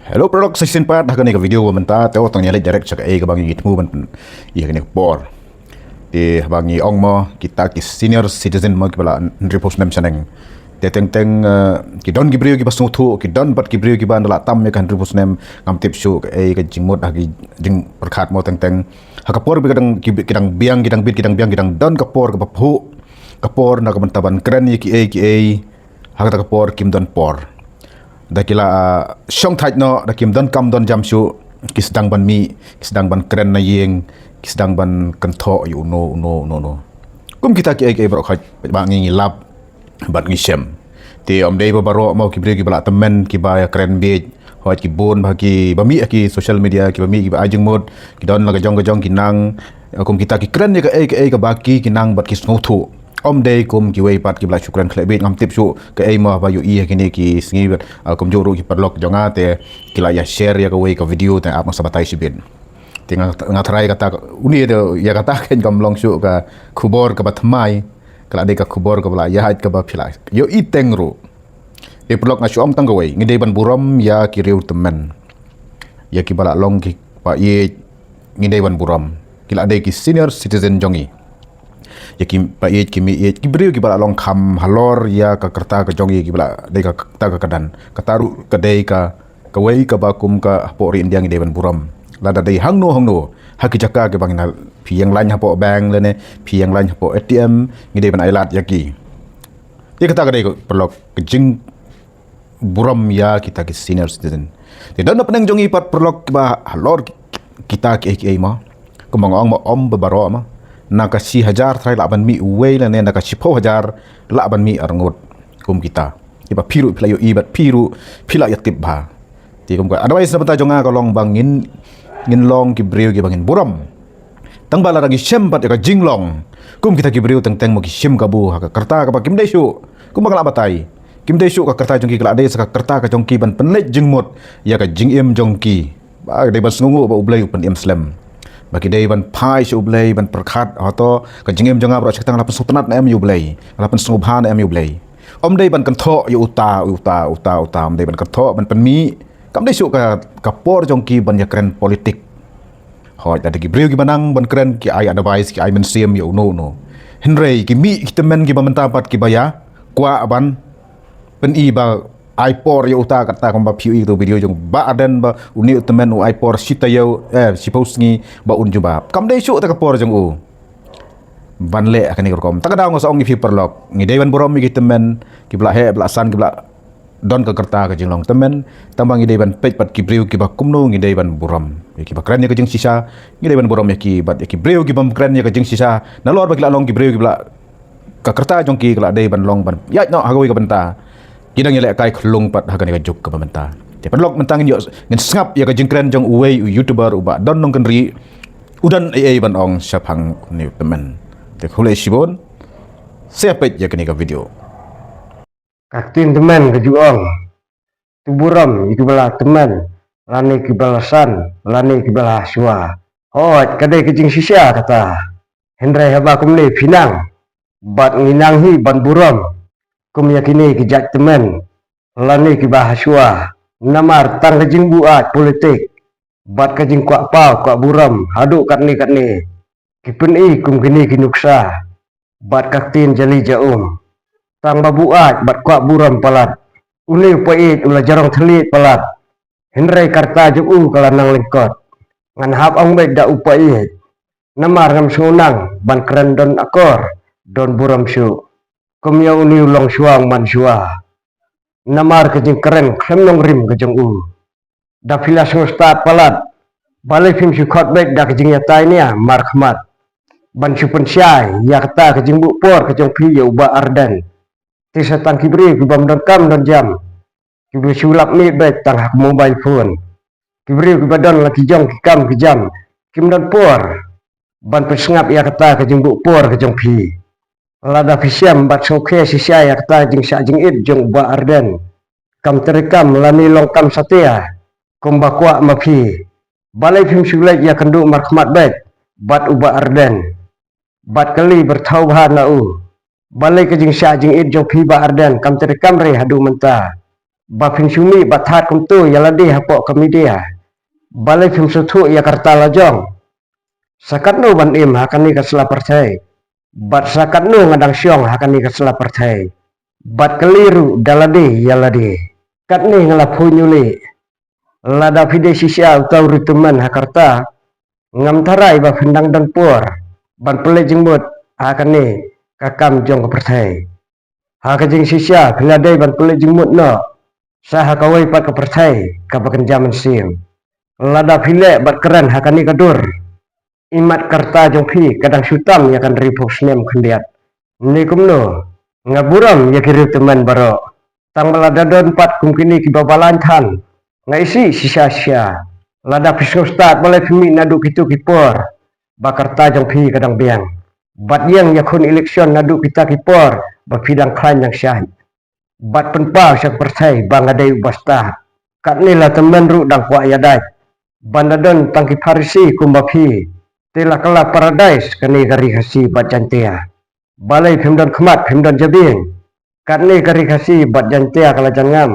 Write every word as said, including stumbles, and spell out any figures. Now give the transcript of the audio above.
Hello paralok, sa shisien pat ha kane ka video ba mynta te tang ïa leit direct sha kaei kaba ngi thmu ban ïa kane ka por. Te haba ngi ong mo kita ki senior citizen mo kiba la hynriewphew snem shaneng. Te teng teng ki don ki briew kiba sngewthuh, ki don pat ki briew kiba la tam ïa ka hynriewphew snem. Ngam tip shuh kaei ka jingmut ha ki jingpyrkhat mo teng teng. Ha ka por ba ki dang biang, ki dang bit, ki dang biang, ki dang don ka por kaba phuh, ka por na ka bynta ban kren ïa kiei kiei. Ha kata ka por kim don por. Da ki la shong thait noh, da kim don kam don jam shuh, ki sdang ban mih, ki sdang ban kren na ïing, ki sdang ban kynthoh ïa uno uno uno uno. Kum kita kiei kiei baroh khoit ba ngi ngi lap bad ngi shem. Te ym dei ba baroh mo ki briew kiba la tymmen kiba ïa kren bieit. Hooid ki bun ba kiba mih ha ki social media, kiba mih kiba ai jingmut, ki don la ka jong ka jong ki nang. Kum kita ki kren ïa kaei kaei kaba ki ki nang bad ki sngewthuh. Ym dei kum kiwei pat kiba la shu kren khlem bieit. Ngam tip shuh kaei mo ba ïohi ha kine ki sngi bad kumjuh ruh ki paralok jong nga te ki la ïa share ïa kawei ka video te ap nga sa batai shibit. Te nga tharai kata une de ïa kata kein kam long shuh ka khubor kaba thymmai. Ka la dei ka khubor kaba la ïaid kaba phi la ïohi teng ruh. Te paralok nga shu ong tang kawei, ngi dei ban burom ïa ki riew tymmen. Ïa kiba la long ki paid ngi dei ban burom. Ki la dei ki senior citizen jong ngi. Ïa ki paid ki miet ki briew kiba la long kham halor ïa ka rta ka jong ngi kiba la dei ka rta ka kyrdan. Kata ruh ka dei ka kawei kaba kum ka hapoh ri India ngi dei ban burom. Lada dei hangno hangno ha ki jaka kiba ngi na phi ïeng lain hapoh bank lane phi ïeng lain hapoh A T M ngi dei ban ai lad ïa ki. Ïa kata ka dei paralok ka jingburom ïa kita ki senior citizen. Te don na pdeng jong ngi pat paralok kiba halor kita kiei kiei mo. Kumba nga ong mo ym ba baroh mo. Na ka shi hajar trai lah ban mih uwei lane na ka shiphew hajar lah ban mih arngut. Kum kita. Kiba phi ruh phi la ïohi bad phi ruh phi la ïa tip bha. Te kum ka advice na bynta jong nga ka long ba ngin ngin long ki briew kiba ngin burom. Tang ba lada ngi shem bad ïa ka jinglong kum kita ki briew teng teng mo ki shim kabu ha ka rta kaba kim dei shuh. Kumba nga la batai kim dei shuh ka rta jong ki, ka la dei sa ka rta ka jong ki ban pynleit jingmut ïa ka jingim jong ki. Ba dei ban sngewnguh ba U Blei u pynim slem. Ba ki dei ban phai sha U Blei ban pyrkhat hato ka jingim jong nga baroh shi katta nga la pynsngewtynnat ne em ïa U Blei, nga la pynsngewbha ne em ïa U Blei. Ym dei ban kynthoh ïa uta uta uta uta, ym dei ban kynthoh ban pynmih. Kam dei shuh ka ka por jong ki ban ïa kren politik. Hooid, lada ki briew kiba nang ban kren ki ai advice, ki ai mynsiem ïa uno uno. Hynrei ki mih ki tymmen kiba mynta pat kiba ïa kwah ban pyni ba ai por ïa uta katta kumba phi ïohi tu video jong Bah Ardent ba une u tymmen u ai por shi taïew eh shiphew sngi ba un jubab. Kam dei shuh ta ka por jong u ban leh ha kane ka rukom. Ta ka daw nga sa ong ïa phi paralok, ngi dei ban burom ïa ki tymmen kiba la heh ba la san kiba la don ka rta ka jinglong tymmen. Tang ba ngi dei ban peit pat ki briew kiba kumno ngi dei ban burom. Ïa kiba kren ïa ka jingshisha ngi dei ban burom ïa ki, bad ïa ki briew kibym kren ïa ka jingshisha nalor ba ki la long ki briew kiba la ka rta jong ki ka la dei ban long ban ïaid noh ha kawei ka bynta. Ki dang ïalehkai khlung pat ha kane ka juk kaba mynta. Te paralok mynta ngin ïoh ngin sngap ïa ka jingkren jong uwei u YouTuber uba don nongkynrih. U don ei ei ban ong shaphang une u tymmen. Te khublei shibun. Sa ïa peit ïa kane ka video. Ka ktien tymmen ka ju ong, to burom ïa kiba la tymmen lane kiba la san lane kiba la shuwa. Hooid, ka dei ka jingshisha kata. Hynrei haba kumne phi nang bad ngi nang hi ban burom kum ïa kine ki jait tymmen lane kiba ha shuwa. Namar tang ka jingbuaid politik bad ka jingkwah paw kwah burom haduh katne katne ki pyni kum kine ki nuksa bad ka ktien jali ja um. Tang ba buaid bad kwah burom palat. Une u paid u la jarong thylliej palat. Hynrei ka rta jong u ka la nang lyngkot. Ngan hap ong beit da u paid. Namar ngam sngew nang ban kren don akor don burom shuh. Kum ïa une u longshuwa man shuwa. Namar ka jingkren khlem nongrim ka jong u. Da phi la sngewstad palat, balei phim shu khot beit da ka jingïatai nia markhmat ban shu pynshai ïa kata ka jingbuh por ka jong phi ïa u Bah Ardent. Te sa tang ki briew kibym don kam don jam kiba shu lap miet beit tang ha ka mobile phone. Ki briew kiba don la ki jong ki kam ki jam kim don por ban pynsngap ïa kata ka jingbuh por ka jong phi. Lada phi shem bad sngewkhia shisha ïa kata jingshah jingit jong u Bah Ardent, kam treikam lane long kam satia kumba kwah ma phi. Balei phim shu leit ïakynduh markhmat beit bad u Bah Ardent bad kylli byrthaw bha na u? Balei ka jingshah jingit jong phi Bah Ardent kam treikam re haduh mynta? ba phin shu mih bad thad kumto ïa lade hapoh ka media. Balei phim sngewthuh ïa ka rta la jong? Sa katno ban im ha kane ka sla pyrthei, bad sa katno nga dang shong ha kane ka sla pyrthei, bad kylli ruh da lade ïa lade. Katne nga la phuh ïa u leh, lada phi dei shisha uta u riewtymmen ha ka rta, ngam tharai ba phin dang don por ban pynleit jingmut ha kane ka kam jong ka pyrthei. Ha ka jingshisha phi la dei ban pynleit jingmut noh sa ha kawei pat ka pyrthei kaba kynja mynsiem. Lada phi leh bad kren ha kane ka dur, imat ka rta jong phi ka dang shu tam ïa ka hynriewphew snem khyndiat. Ne kumno? Nga burom ïa ki riewtymmen baroh. Tang ba lada don pat kum kine kiba balang than, nga isih shisha shisha. Lada phi sngew stad, balei phi mih naduh kito ki por ba ka rta jong phi ka dang biang, bad ïeng ïakhun election naduh kita ki por ba phi dang khlaiñ dang shai, bad pynpaw sha ka pyrthei ba nga dei uba stad? Katne la tymmen ruh dang kwah ïadait ban da don tang ki Pharisi kumba phi. Te la kylla paradais kane ka ri Khasi bad Jaintia. Balei phim don khmat, phim don jabieng? Katne ka ri Khasi bad Jaintia ka la jan ngam.